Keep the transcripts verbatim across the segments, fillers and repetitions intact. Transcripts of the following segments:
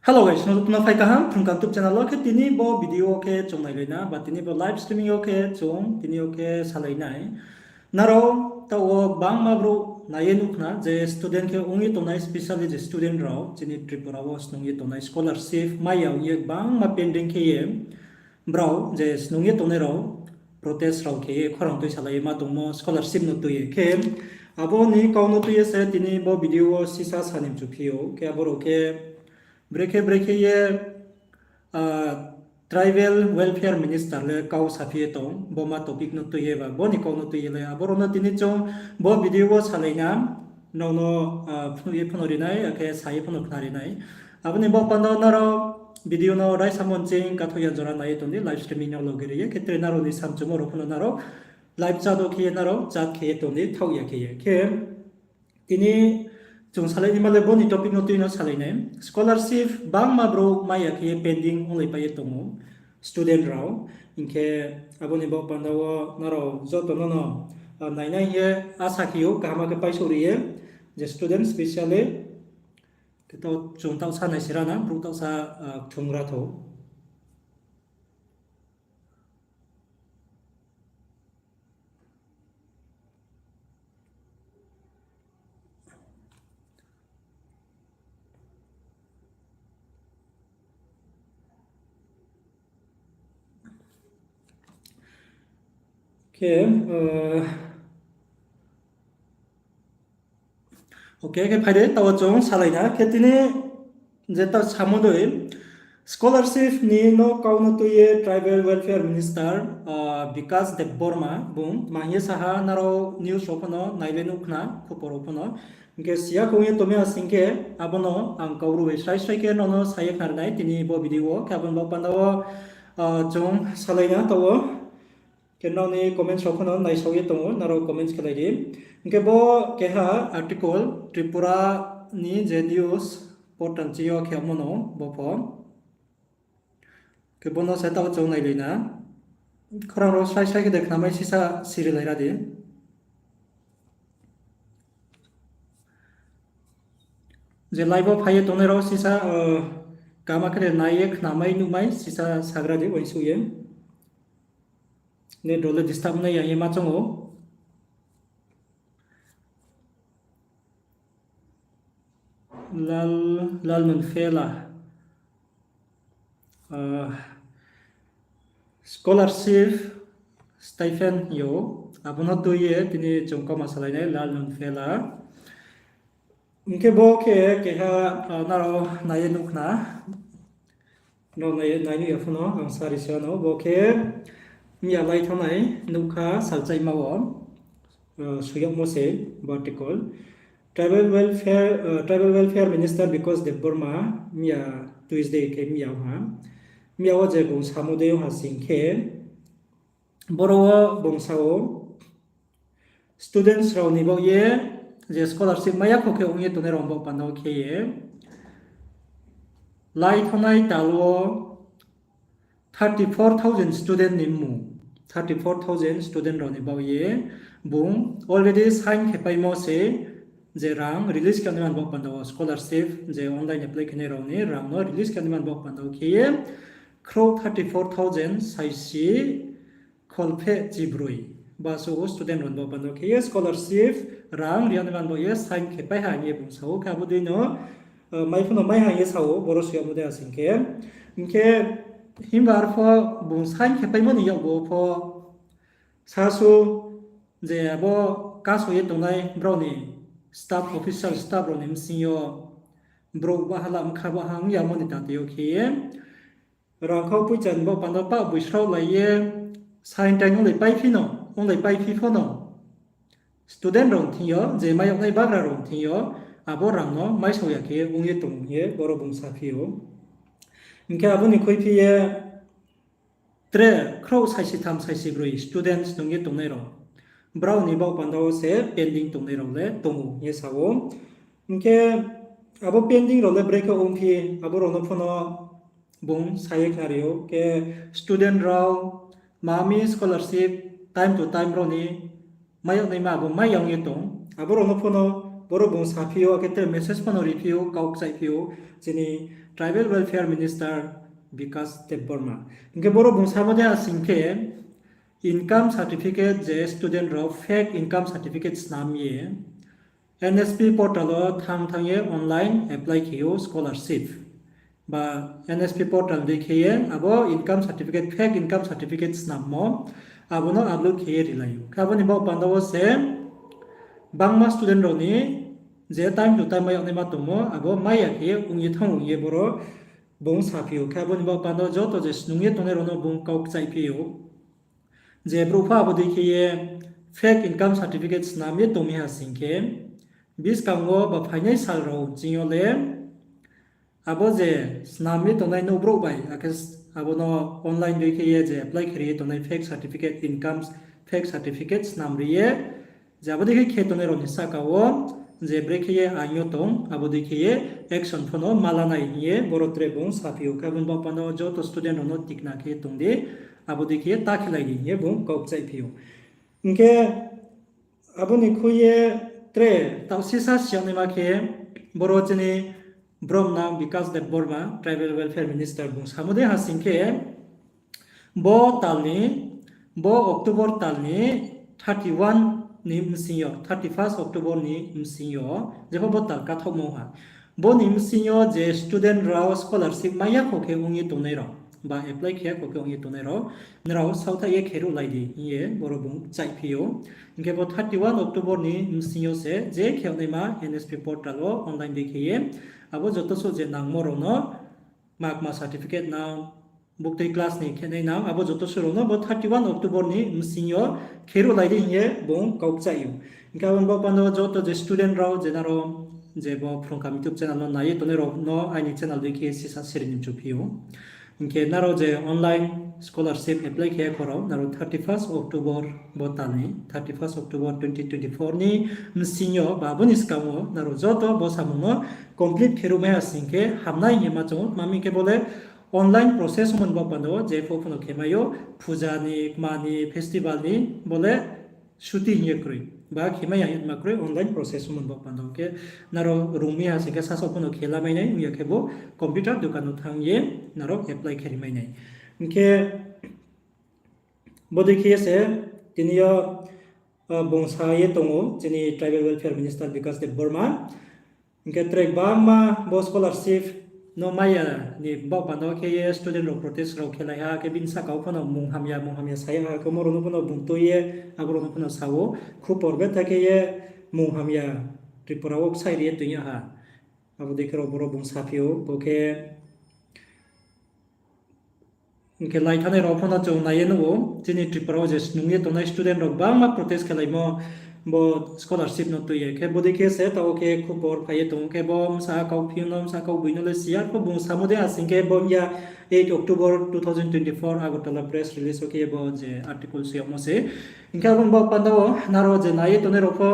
Hello guys, no joto no phai kaham Phrung Kaham YouTube channel wo. Khe tini bo video wo khe chung nailai na, ba tini bo live streaming yo khe chung tini yo khe salai nai. Nrao taoh wo gbangma brouh nai ye nuh khna je student khe ong ye tongnai, specially je student rao chini Tripura wo snung ye tongnai, scholarship mai ya ong ye gbangma pending khe ye brao je snung ye tongnai rao protest rao khe ye khorang tuisalai ye ma tongmo scholarship no tui ye. Khe abo ni kau no tui ye se tini bo video wo sisa sa ni mchu phi ou. Khe abo rao khe brekhe brekhe ye Tribal Welfare Minister le kau saphi ye tong, bo ma topic no tui ye ba bo ni kau no tui ye le abo rao no tini chung bo video wo salai na, nrao no phnuh ye pho no ri nai, akhe sa ye pho no khna ri nai. Abo ni baoh panda wo nrao video no raisa monching kathoh ya jora nai ye tong di, live streaming no loge ri ye, khe tre nrao ni samchumo rao pho no nrao live chat wo khe ye nrao chat khe ye tong di, thaoh ya khe ye. Khe tini chung salai naima le bo ni topic no tui no salai nai. Scholarship gbangma brouh mai ya khe ye pending onglaipai ye tong ou, student rao. Hing khe abo ni baoh panda wo nrao joto no no nainai hing ye asa khe ou, kaham khe paisouh ri ye, je student specially. Khe taoh chung taohsa naisira na, brouh taohsa kthungra thou. Khe, okay, khe phai di, taoh wo chung salai na. Khe tini je taoh samo dei, scholarship ni no kau no tui ye Tribal Welfare Minister Bikash Debbarma bung tma hing ye sa ha, nrao news rao pho no nai le nuh khna, khupor rao pho no. Hing khe siya khe ong ye tongmi ha sing khe, abo no ang kau ru bai srai srai khe nrao no sa ye khna ri nai tini bo video wo. Khe abo ni baoh panda wo chung salai na taoh wo. Khe nrao ni comments rao pho no naisao ye tong ou, nrao comments khe lai di. Hing khe bo keha article Tripura ni je news portal chi yo khe amo no bo pho. Khe bo no se taoh chung nailai na. Khorang rao srai srai khe de khnamai sisa siri lai ra di. Je live wo phai ye tongnai rao sisa kaham khe de nai ye khnamai nuhmai sisa sagra di uaingsouh ye. Net rao le disturb nai ya ye ma choung ou. Lal, Lal Nunphela. Scholarship, stipend yo, abo no tui ye tini chung kauma salai nai Lal Nunphela. Hing khe bo khe keha nrao nai ye nuh khna. Nrao nai nuh ya pho no ang sa ri sa no, bo khe miya lai thanngnai nougkha salchaima wo soi yagmo se bo article. Tribal Welfare, Tribal Welfare Minister Bikash Debbarma miya Tuesday khe miya ong ha. Miya wo je bung samo dei ong ha sing khe, boro wo bung sa ou, students rao ni baoh ye je scholarship mai ya kho khe ong ye tongnai rao ni baoh panda wo khe ye, lai thanngnai tal wo thirty four thousand student ni mmung, thirty four thousand student rao ni baoh ye bung already sign khe paimo se, je rang release khe naima ni baoh panda wo, scholarship je online apply khenai rao ni rang no release khe naima ni baoh panda wo khe ye, khrouh thirty four thousand saisi kholpheh chibroi. Ba so wo student rao ni baoh panda wo khe ye scholarship rang ri ya naima ni baoh ye sign khe pai ha hing ye bung sa ou. Khe abo dei no mai pho no mai ha hing ye sa ou, boro soi yagmo dei ha sing khe. Hing khe himba arpho bung sign khe paimo ni yakgu wo pho sasu je abo kaso ye tongnai brao ni staff, official staff rao ni bsing yo brouh bahala bkha baha ong yamo ni tati yo khe ye, rangkhau poicha ni baoh panda wo pah boi sraoh lai ye, sign tai onglai paiphi no, onglai paiphi pho no, student rao ni thing yo, je mai yag nai bagra rao ni thing yo, abo rang no maisao ya khe ong ye tong hing ye boro bung saphi ou. Hing khe abo ni khuiphi ye tre khrouh saisi tham saisi broi students nung ye tongnai rao, brao ni baoh panda wo se pending tongnai rao le tong ou hing ye sa ou. Hing khe abo pending rao le brekhe ongphi, abo rao no pho no bung sa ye khnari ou. Khe student rao mami scholarship time to time rao ni mai yag naima abo mai ya ong ye tong, abo rao no pho no Boro bung saphi ou, akhe tre message pho no riphi ou, kau kchaihphi ou, chini Tribal Welfare Minister Bikash Debbarma. Hing khe boro bung samo dei ha sing khe, income certificate je student rao fake income certificate snam ye, N S P portal wo thanng thanng ye online apply khe ou scholarship. Ba N S P portal dei khe ye abo income certificate, fake income certificate snammo, abo no upload khe ye rilai ou. Khe abo ni baoh panda wo se bangma student rao ni je time to time mai yag naima tongmo, abo mai ya khe ye ong ye thanng ong ye boro bung saphi ou. Khe abo ni baoh panda wo joto je snung ye tongnai rao no bung kau kchaihphi ou. Je brouh pho abo dei khe ye fake income certificate snam ye tong mi ha sing khe, buskang wo ba phainai sal rao ching yo le abo je snam ye tongnai nouh brouh bai, akhe abo no online dei khe ye je apply khe ri ye tongnai fake certificate, income fake certificate snam ri ye, je abo dei khe khe tongnai rao ni sahka wo je brekhe ye aing yo tong, abo dei khe ye action pho no ma la nai hing ye boro tre bung saphi ou. Khe abo ni baoh panda wo joto student rao no tikna khe ye tong di, abo dei khe ye ta khelai di hing ye bung kau kchaihphi ou. Hing khe abo ni khui ye tre taoh sisa si yag naima khe, boro chini bromnang Bikash Debbarma, Tribal Welfare Minister, bung samo dei ha sing khe, bo tal ni, bo October tal ni thirty one ni bsing yo, thirty first October ni bsing yo, jepho bo tal kathaohmo ha. Bo ni bsing yo je student rao scholarship mai ya kho khe ong ye tongnai rao, ba apply khe ya kho khe ong ye tongnai rao, nrao saohthaih ye kheruh lai di hing ye boro bung kchaihphi ou. Hing khe bo thirty one October ni bsing yo se je khe yag naima N S P portal wo online dei khe ye, abo joto suh je nangmo rao no makma certificate nang, buktui class ni khenai nang, abo joto suh rao no bo thirty one October ni bsing yo kheruh lai di hing ye bung kau kchaih ou. Hing khe abo ni baoh panda wo joto je student rao je nrao je bo Phrung Kaham YouTube channel no nai ye tongnai rao no aini channel dei khe sisa siri ni mchuphi ou. Hing khe nrao je online scholarship apply khe ya kho rao, nrao thirty first October bo tal ni, thirty first October twenty twenty four ni bsing yo ba abo ni skang wo nrao joto bo samung no complete kheruh mai ha sing khe hamnai hing ye ma choung ou. Tma hing khe bo le online process ongmo ni baoh panda wo jepho pho no khe mai ou, puja ni, kma ni, festival ni, bo le suti hing ye kroi. Ba khe mai ya hing ye tma kroi, online process ongmo ni baoh panda wo khe nrao rung mi ha sing khe sasaoh pho no khe la mai nai, ong ya khe bo computer dukan no thanng ye nrao apply khe ri mai nai. Hing khe bodei khe ye se tini yo bung sa ye tong ou chini Tribal Welfare Minister Bikash Debbarma. Hing khe tre gbangma bo scholarship no mai ya ni baoh panda wo khe ye student rao protest rao khelai ha, khe bini sahka wo pho no mung hamya mung hamya sa ya ha, khe mo rao no pho no bung tui ye abo rao no pho no sa ou, khupor betha khe ye mung hamya Tripura wo ksaih ri ye toing ya ha. Abo dei khe rao boro bung saphi ou, bo khe hing khe lai thanngnai rao pho no chung nai ye nuh ou, chini Tripura wo je snung ye tongnai student rao gbangma protest khelaimo bo scholarship no tui ye. Khe bodei khe se taoh wo khe khupor phai ye tong ou, khe bo bsa kauphi no, bsa kauboi no le si ya, arpho bung samo dei ha sing khe bo ya eight October two thousand twenty four Agartala press release wo khe bo je article soi yagmo se. Hing khe abo ni baoh panda wo nrao je nai ye tongnai rao pho,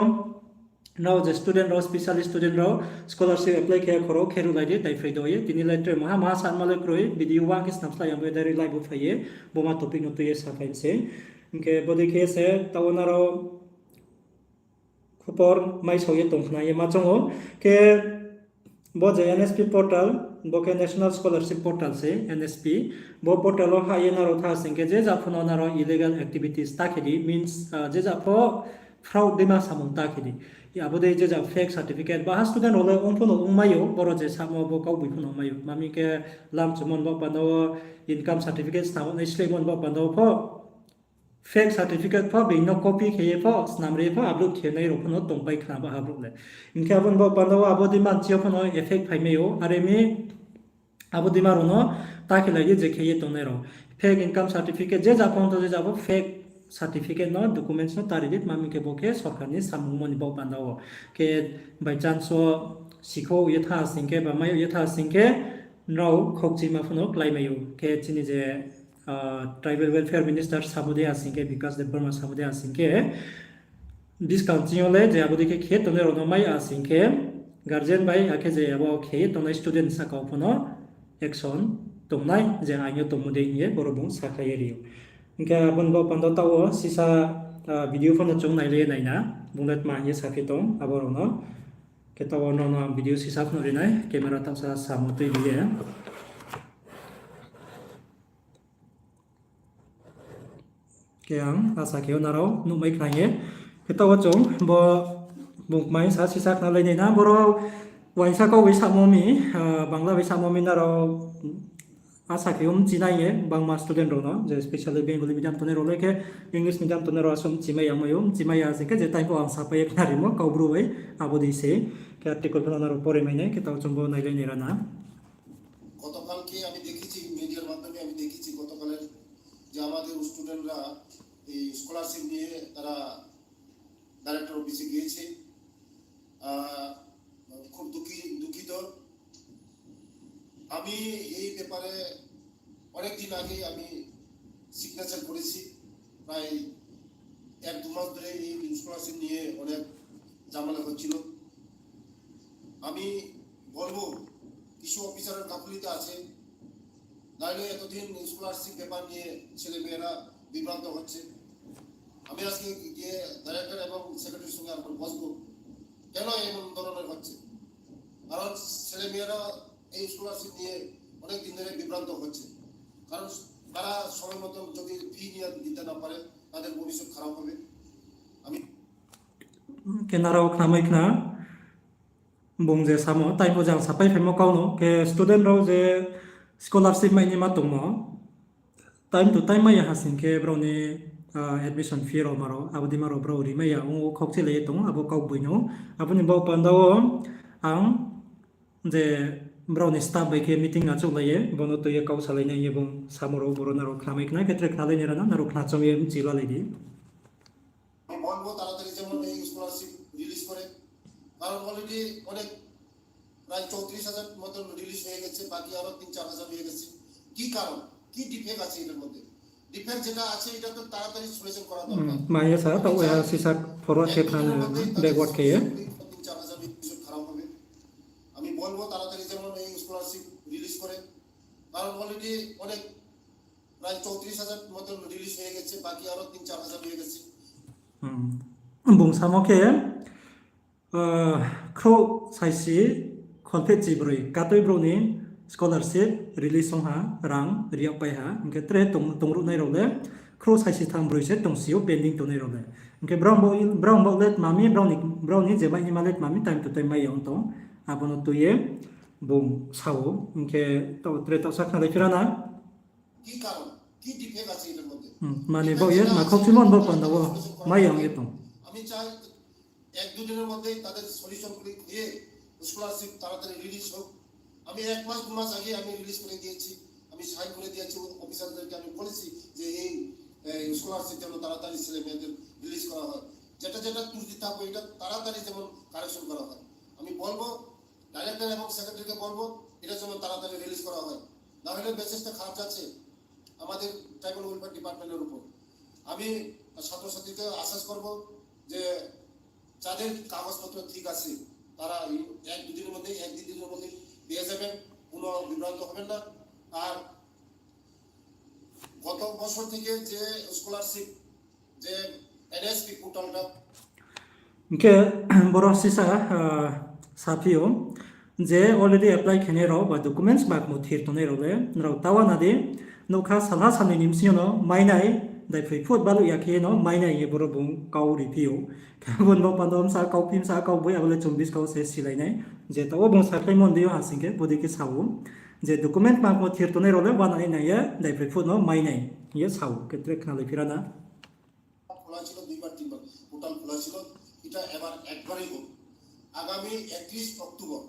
nrao je student rao, specially student rao, scholarship apply khe ya kho rao kheruh lai di, tai phai do ye. Tini le tre maha maha sanma le kroi, video uang khe snam slái ya bo direct live wo phai ye, bo ma topic no tui ye saphai se. Hing khe bodei khe se taoh wo nrao khupor maisao ye tong khna ye ma choung ou. Khe bo je N S P portal, bo khe National Scholarship Portal se, N S P. Bo portal wo hah ye nrao tha sing khe je ja pho no nrao illegal activities ta khe di, means je ja pho fraud deima samung ta khe di. Abo dei je ja fake certificate, baha student rao le ong pho no ongmai ou, boro je samo bo kauboi pho no ongmai ou. Tma hing khe lamchumo ni baoh panda wo, income certificate snam nai sleimo ni baoh panda wo pho fake certificate pho being no copy khe ye pho snam ri ye pho upload khe nai rao pho no tongpai khna baha brouh le. Hing khe abo ni baoh panda wo abo deima nchi yo pho no effect phai mai ou, are mi abo deima rao no ta khe lai ye je khe ye tongnai rao. Fake income certificate, je ja pho ong tho, je ja pho fake certificate no, documents no ta ri di, tma hing khe bo khe sorkar ni samungmo ni baoh panda wo. Khe by chance wo sikhouh ye tha sing khe, ba mai yag ye tha sing khe, nrao khokchima pho no kláimai ou. Khe chini je Tribal Welfare Minister samo dei ha sing khe, Bikash Debbarma samo dei ha sing khe, buskang ching yo le je abo dei khe khe tongnai rao no mai ya sing khe, guardian bai akhe je abo khe ye tongnai student sahka wo pho no action tongnai je aing yo tongmo dei hing ye boro bung sakhlai ye ri ou. Hing khe abo ni baoh panda taoh wo sisa video pho no chung nailai ye nai na, bung le tma hing ye saphi tong abo rao no. Khe taoh wo nrao no ang video sisa phnuh ri nai, camera taohsa samo tui di ye. Khe ang asa khe o nrao nuhmai khna ye. Khe taoh wo chung bo bung kmai sa sisa khnalai nai na, boro uaingsa kau bai samo mi, ah, Bangla bai samo mi nrao asa khe o mchi nai ye, bangma student rao no, je specially Bengali medium tongnai rao le khe English medium tongnai rao asuh mchimai ya mai ou, mchimai ya sing khe je time pho ang sapai ye khnarimo Kaubru bai, abo dei se, khe article pho no nrao pore mai nai, khe taoh chung bo nailai nai ra na. গতকালকে আমি দেখেছি, মিডিয়ার মাধ্যমে আমি দেখেছি গতকালের যে আমাদের স্টুডেন্টরা এই স্কলারশিপ নিয়ে তারা ডাইরেক্টর অফিসে গিয়েছে। আহ, খুব দুঃখী, দুঃখিত। আমি এই ব্যাপারে অনেক দিন আগেই আমি সিগনেচার করেছি, প্রায় এক দু মাস ধরে এই স্কলারশিপ নিয়ে অনেক ঝামেলা হচ্ছিল। আমি বলবো, কিছু অফিসারের গাফিলতি আছে, নাহলে এতদিন স্কলারশিপ ব্যাপার নিয়ে ছেলে মেয়েরা বিভ্রান্ত হচ্ছে। আমি আজকে গিয়ে ডাইরেক্টর এবং সেক্রেটারির সঙ্গে আমরা বসবো, কেন এমন ধরনের হচ্ছে। কারণ ছেলে মেয়েরা এই স্কলারশিপ নিয়ে অনেক দিন ধরে বিভ্রান্ত হচ্ছে, কারণ তারা সময় মতন যদি ফি নিয়ে দিতে না পারে, তাদের ভবিষ্যৎ খারাপ হবে। আমি Khe nrao khnamai khna, bung je samo, time pho jang sapai phaimo kau no, khe student rao je scholarship mai ni ma tongmo, time to time mai ya ha sing khe brao ni, ah, admission fee rao ma rao, abo dei ma rao brao ri mai ya ong ou, khaukchilai ye tong ou, abo kau boi no. Abo ni baoh panda wo ang je brao ni staff bai khe meeting achouhlai ye, bo no tui ye kau salai nai ye bung samo rao, boro nrao khnamai khna, khe tre khnalai nai ra na, nrao khna chom ye mchi lalai di. আমি বলবো তাড়াতাড়ি যেমন এই scholarship release করে, কারণ অলরেডি অনেক, প্রায় চৌত্রিশ হাজার মতন রিলিজ হয়ে গেছে, বাকি আরো তিন চার হাজার হয়ে গেছে। কি কারণ, কি ডিফেক্ট আছে এটার মধ্যে? ডিফেক্ট যেটা আছে, এটা তো তাড়াতাড়ি সলিউশন করা দরকার। Hmm, mai ya sa, taoh ya sisa forward khe khna, backward khe ye. তিন চার হাজার রিলিজ খারাপ হবে। আমি বলবো তাড়াতাড়ি যেমন এই স্কলারশিপ রিলিজ করে, কারণ অলরেডি অনেক, প্রায় চৌত্রিশ হাজার মতন রিলিজ হয়ে গেছে, বাকি আরো তিন চার হাজার হয়ে গেছে। Hmm. Bung samo khe, ah, khrouh saisi kholphehchi broi katui brouh ni scholarship release ong ha, rang ri yag pai ha, hing khe tre tong, tongruhnai rao le khrouh saisi tham broi se tongsi ou pending tongnai rao le. Hing khe brao bo, brao bo le tma mi, brao ni, brao ni je mai ni ma le tma mi time to time mai ya ong tong. Abo no tui ye bung sa ou, hing khe taoh tre taoh sa khnalai phi ra na. কি কারণ, কি ডিফেক্ট আছে এটার মধ্যে? Hmm, mani baoh ye, ma khaukchimo ni baoh panda wo, mai ya ong ye tong. আমি চাই এক দুদিনের মধ্যেই তাদের সলিউশন করে দিয়ে স্কলারশিপ তাড়াতাড়ি রিলিজ হোক। আমি এক মাস দু মাস আগে আমি রিলিজ করে দিয়েছি, আমি সাইন করে দিয়েছি, অফিসারদেরকে আমি বলেছি যে এই, এই স্কলারশিপ যেন তাড়াতাড়ি ছেলে মেয়েদের রিলিজ করা হয়, যেটা যেটা ত্রুটি থাকবে এটা তাড়াতাড়ি যেমন কারেকশন করা হয়। আমি বলবো ডাইরেক্টর এবং সেক্রেটারিকে বলবো এটা যেন তাড়াতাড়ি রিলিজ করা হয়, না হলে মেসেজটা খারাপ যাচ্ছে আমাদের ট্রাইবাল ওয়েলফেয়ার ডিপার্টমেন্টের উপর। আমি ছাত্রছাত্রীকে আশ্বাস করব যে যাদের কাগজপত্র ঠিক আছে তারা এই এক দুদিনের মধ্যে, এক দুদিনের মধ্যে পেয়ে যাবেন, কোনো বিভ্রান্ত হবেন না। আর গত বছর থেকে যে স্কলারশিপ, যে এনএসপি পোর্টালটা Hing khe boro sisa, ah, saphi ou, je already apply khenai rao ba documents makmo thir tongnai rao le, nrao taoh wa na di, nougkha salha salnoi ni bsing yo no mainai, daiphroi phut baluh ya khe no mainai hing ye boro bung kau riphi ou. Khe abo ni baoh panda wo bsa kau phi, bsa kau boi, abo le chung buskang se silai nai. Je taoh wo bung sakhlaimo ni deing yo ha sing khe bodei khe sa ou, je document makmo thir tongnai rao le uanai nai ye daiphroi phut no mainai hing ye sa ou, khe tre khnalai phi ra na. খোলা ছিল দুইবার তিনবার, পোর্টাল খোলা ছিল, এটা এবার একবারই হোক। আগামী একত্রিশ অক্টোবর,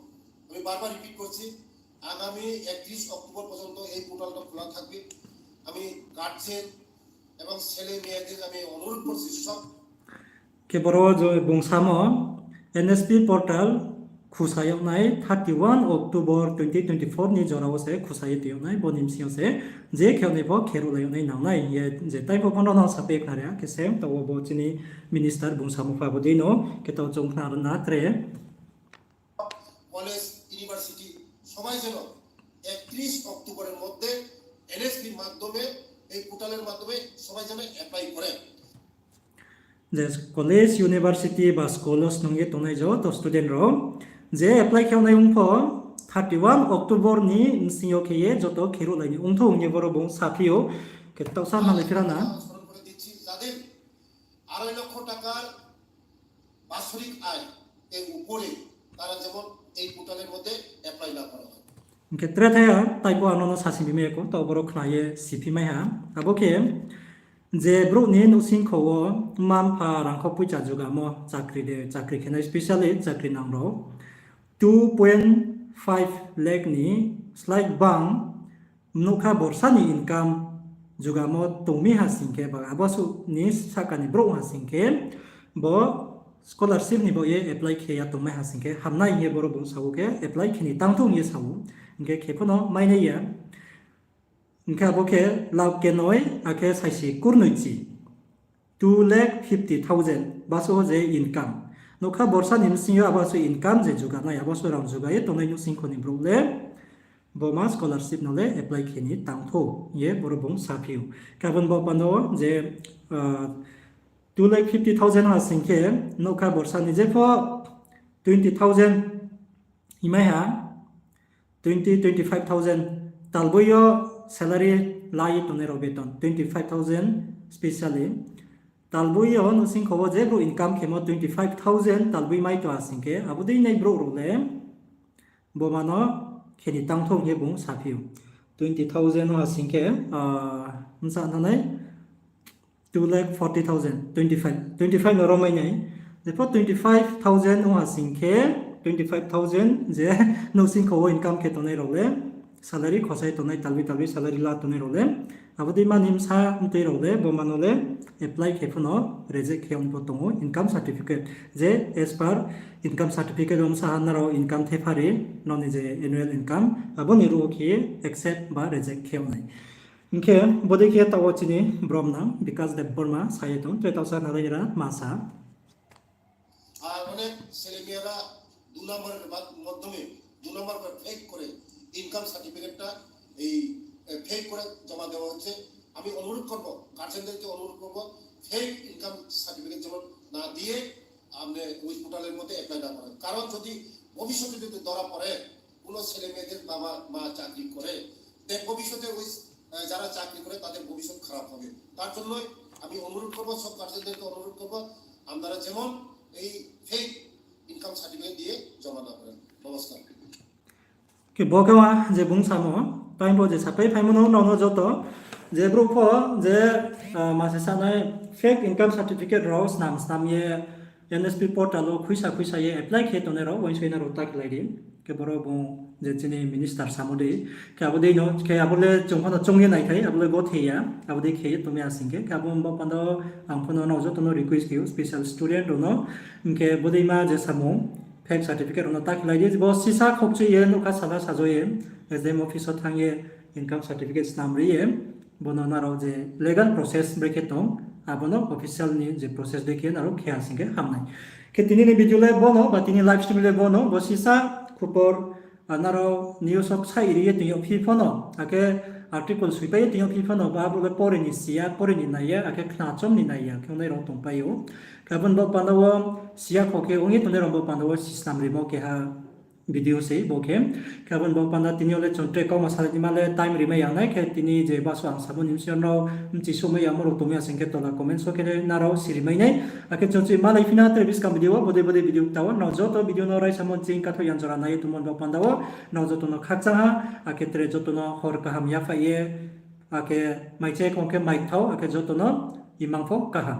আমি বারবার রিপিট করছি, আগামী একত্রিশ অক্টোবর পর্যন্ত এই পোর্টালটা খোলা থাকবে। আমি গার্জিয়ান এবং ছেলে মেয়েদের আমি অনুরোধ করছি সব Khe boro je bung samo, NSP portal khusa yag nai thirty one October twenty twenty four ni jora wo se khusa ye tong yag nai, bo ni bsing yo se je khe yag nai pho khe ruhlai yag nai nang nai hing ye je tai pho pho no nang sapai ye khnari ha, khe se taoh wo bo chini minister bung samo pha bo dei no, khe taoh chung khna rna tre. College, university সবাই যেন একত্রিশ অক্টোবরের মধ্যে এনএসপির মাধ্যমে, এই পোর্টালের মাধ্যমে সবাই যেন অ্যাপ্লাই করে। Je college, university ba school wo snung ye tongnai joto student rao Je apply khe ongnai ong pho, thirty one October ni bsing yo khe ye joto khe ruhlai ni ongthou hing ye boro bung saphi ou. Khe taohsa nalai phira na. স্মরণ করে দিচ্ছি, যাদের আড়াই লক্ষ টাকার বাৎসরিক আয় এর উপরে তারা যেমন এই পোর্টালের মধ্যে অ্যাপ্লাই না করা হয়। Hing khe tre thaya, taibo ano no sasi bimai ya kho, taoh boro khna ye siphi mai ha. Abo khe, je brouh ni nouhsingkho wo mma-mpha rangkho poicha jugamo, chakri de, chakri khenai, specially chakri nang rao, two point five lakh ni slái bang nougkha borsa ni income jugamo tong mi ha sing khe, ba abo suh ni sahka ni brouh ha sing khe, bo scholarship ni baoh ye apply khe ya tongmai ha sing khe, hamnai hing ye boro bung sa ou khe, apply khe ni tangthou hing ye sa ou. Hing khe khe pho no mai nai ya. Hing khe abo khe lakh kenoi, akhe saisi kurnoi chi. Two lakh fifty thousand baso je income. Nougkha borsa ni bsing yo abo suh income je juga nai, abo suh rang juga ye tongnai nouhsingkho ni brouh le, bo ma scholarship no le apply khe ni tangthou ye boro bung saphi ou. Khe abo ni baoh panda wo je, two lakh fifty thousand ha sing khe, nougkha borsa ni je pho twenty thousand himai ha, twenty, twenty five thousand, talboi yo salary lai tongnai rao beton, twenty five thousand specially. Talboi yo nouhsingkho wo je brouh income khemo twenty five thousand talboi mai tong ha sing khe, abo dei nai brouh rao le, bo ma no khe ni tangthou hing ye bung saphi ou. Twenty thousand no ha sing khe, bsa thanai, two lakh forty thousand, twenty five, twenty five no rom mai nai. Jepho twenty five thousand ong ha sing khe, twenty five thousand je nouhsingkho wo income khe tongnai rao le, salary khosai tongnai, talbi talbi salary la tongnai rao le, abo dei mani bsa mtoi rao le, bo ma no le apply khe pho no reject khe ong pho tong ou, income certificate. Je as per income certificate wo bsa ha nrao income thepha ri, nrao ni je annual income, abo ni ruh wo khe accept ba reject khe ong nai. Hing khe bodei khe taoh wo chini bromnang Bikash Debbarma sa ye tong, tre taohsa nalai ra ma sa. আর অনেক ছেলেমেয়েরা দু নম্বরের মা-, মাধ্যমে, দু নম্বর করে ফেক করে ইনকাম সার্টিফিকেটটা এই, এ, ফেক করে জমা দেওয়া হচ্ছে। আমি অনুরোধ করব, গার্জিয়ানদেরকে অনুরোধ করব, ফেক ইনকাম সার্টিফিকেট যেমন না দিয়ে আপনি ওই পোর্টালের মধ্যে অ্যাপ্লাই না করেন। কারণ যদি ভবিষ্যতে যদি ধরা পড়ে, কোনো ছেলে মেয়েদের বাবা মা চাকরি করে, দেখ ভবিষ্যতে ওই, আহ, যারা চাকরি করে তাদের ভবিষ্যৎ খারাপ হবে। তার জন্যই আমি অনুরোধ করব, সব গার্জিয়ানদেরকে অনুরোধ করব, আপনারা যেমন এই ফেক ইনকাম সার্টিফিকেট দিয়ে জমা না করেন। নমস্কার। Khe bo khe wa je bung samo, time bo je sapai phaimo no, nrao no joto, je brouh pho, je, ah, ma se sanai fake income certificate rao snam snam ye, N S P portal wo khuisa khuisa ye apply khe tongnai rao, uaingsouh ye nrao ta khe lai di. Khe boro bung je chini minister samo dei. Khe abo dei no, khe abo le chung pho no choung ye nai khai, abo le gothe ya, abo dei khe ye tongmi asing khe. Khe abo ni baoh panda wo ang pho no nrao joto no request khe ou, special student rao no. Hing khe bodei ma je samung, fake certificate rao no ta khe lai di, bo sisa khokchui ye, nougkha sala sajo ye, S D M office wo thanng ye, income certificate snam ri ye, bo no nrao je legal process brekhe tong, abo no official ni je process dei khe nrao khe ha sing khe ham nai. Khe tini ni video le bo no, ba tini live stream le bo no, bo sisa khupor, ah, nrao news wo ksa ri ye tong yagphi pho no, akhe article soipai ye tong yagphi pho no, ba abo le pore ni si ya, pore ni nai ya, akhe khna chom ni nai ya, khe ongnai rao tongpai ou. Khe abo ni baoh panda wo si ya kho khe ong ye tongnai rao baoh panda wo si snam rimo keha video se bo khe. Khe abo ni baoh panda tini yo le chung tre kauma salai nima le time rimai ya nai, khe tini je baso ang samo ni bsing yo nrao bchi souhmai yamo rao tongmai ya sing khe tola comments wo khe nrao siri mai nai. Akhe chung chi malai phi na tre buskang video wo bodei bodei video kta wo nrao joto video no raisamo ching kathoh yang jora nai ye tongmo ni baoh panda wo nrao joto no khakchang ha, akhe tre joto no hor kaham yaphai ye, akhe mai chai kong khe mai kthao, akhe joto no imang pho kaham.